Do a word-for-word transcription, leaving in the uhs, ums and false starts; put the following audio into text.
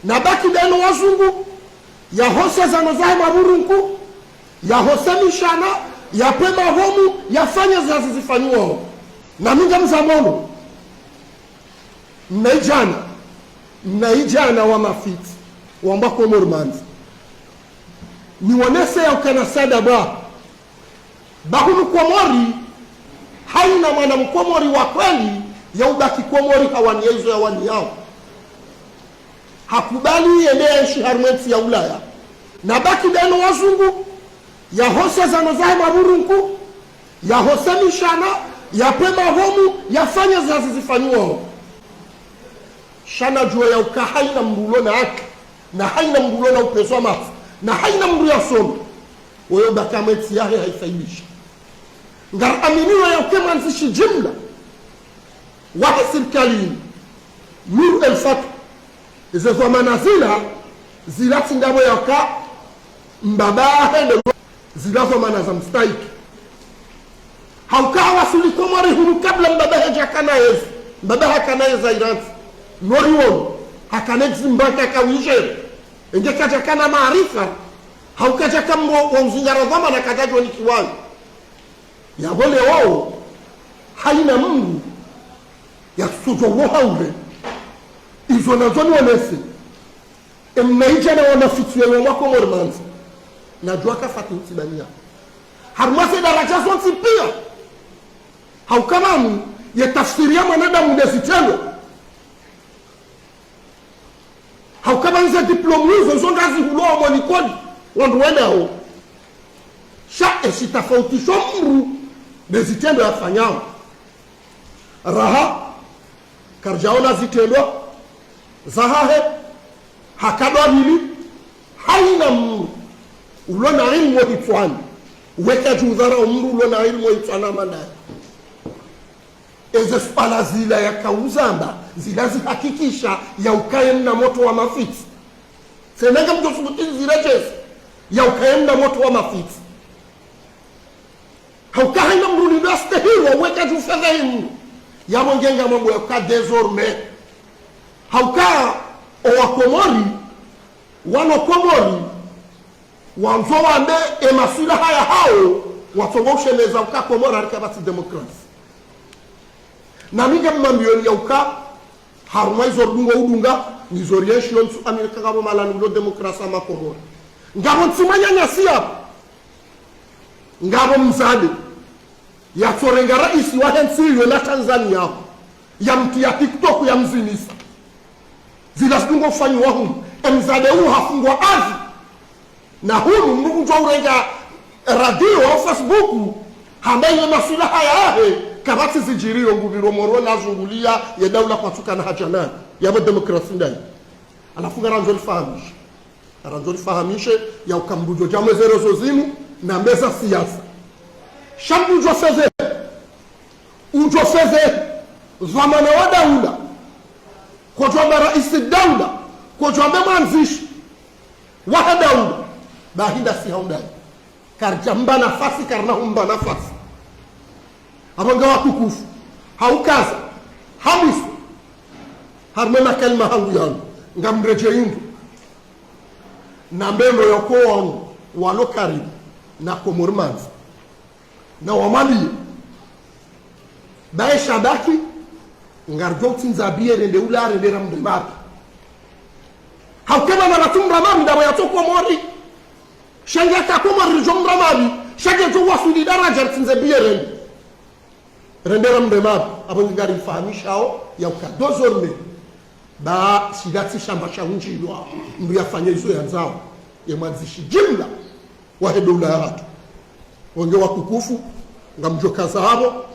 Na baki deno wazungu, yahose zano zahe maburunku, yahose mishana, yapve mahomu, yafanye zazi zifanyiwao. Na mi ngamzamwono, mna idjana, mna idjana wa mafiti, wamba Komori mandzi. Niwonese ya ukana sada bwa. Ba hunu Komori, haina mwana mkomori wa kweli, ya ubaki Komori hawaniya izo yawaniyao. Hakubali yende yenshi harumwa entsi ya Ulaya. Na baki deno wazungu, yahose zano zahe maburunku, yahose mishana, yapve mahomu, yafanye zazi zifanyiwao. Sha nadjuwe ya uka haina mndru ulo na haki, na haina mndru ulo na upvezo wa matso, na haina mndru yasoma. Woyo baka mwentsi yahe haifaidisha. Ngaraminio ya uka mwandzishi jimla wahe sirikali inu, Nour El Fath, ize dhwamana zila, zila tsi ndapvo ya uka mbaba hende zila dhwamana za mstahiki. Hauka hawaswili Komori hunu kabla mbaba hedja kana yezi, mbaba hakana yeza irantsi. Nori wono, hakana exim bank akawijere. Enge kadjakana maarifa, hauka djaka mbo wa uzingara dhwamana kadjadjo nikiwayo. Yapvo leo, haina mndru, yasudjo uwo haure. Izo nazo niwonese. Emna idjana wa mafiti ya wamba Komori mandzi. Nadjuwa ka Fatihu Tibaniya. Harumwa ze daraja zontsi piya. Hauka pvanu, ye tafsiri ya mwanadamu nde zitrendwa. Hauka pvanu ze diplôme izo zo ngazihulo wa mwanikoni, wandru wenao. Sha eshitafautisho mndru nde zitrendwa yafanyao. Raha, karidjaona zitrendwa zahahe, hakadwa pvili, haina mndru ulo na ilmu hitswani, weka djudhara mndru ulo na ilmu hitswani amandaye. Eze suala zila yakauzamba, zila zihakikisha ya uka ye mna motro wa mafiti. Tsena ngamdjo subuti nizirejeze, ya uka ye mna motro wa mafiti. Hauka haina mndru lilo yastehirwa, weka djufedha hinu. Yapvo nge ngamwambo ya uka désormais. Hauka owa Komori, wano Komori, wandzo wambe emaswilaha yahao, watsongo ushemeza uka Komori harika pvatsi demokrasi. Na mi ngamwambiyoni ya uka, harumwa izo ridungo udunga, nizo rienshi yontsu Amerika ngapvo mahala ulo demokrasi hama Komori. Ngapvo ntsi mwananyasi yapvo. Ngapvo mdzadze. Yatsorenga raisi wahe ntsi iyo na Tanzania yapvo. Yamtriya TikTok yamzinisa. Zila zidungo ufanyiwa hunu. Emdzadze uwo hafungwa hazi. Na hunu mndru udjo urenga radio au Facebook, hamba ye maswilaha yahe, kapvatsi zidjiriyo ngupviro moro nazunguliya ye daula kwatsukana hadja nayo. Yapvo demokrasi ndayi. Halafu ngarandzo rifahamishe. Ngarandzo rifahamishe ya uka mndru udjo dja mwe ze réseaux zinu, na meza siasa. Sha mndru udjo fedhe. Udjo fedhe. Dhwamana wa daula. Kodjo amba raisi daula. Kodjo amba mwandzishi wahe daula. Bahi ndasi hau ndayi. Karidja mba nafasi, karina humba nafasi. Apvo nga watukufu. Haukaza. Hamiso. Harumwa makalima hangu yanu. Ngamredjeyi ndro. Na mbeno ya uko wanu. Walo karibu. Na Komori mandzi. Na wamwambiye. Baye shabaki, ngaridjo utsindza biye rende ula rende ramre mapvi. Hauka pvanu ratsumra mapvi, ndapvo yatso Komori. Sha nge ka Komori ridjo mra mapvi, sha nge djo waswili daraja ritsindze biye rende. Rende ramre mapvi, apvo ngarifahamishawo, ya uka désormais. Ba shila tsi shamba sha undjilwa, mndru yafanye izo yandzao, ye mwandzishi jimla, wahe daula yahatru. Wenge watukufu, ngamdjo kaza hapvo,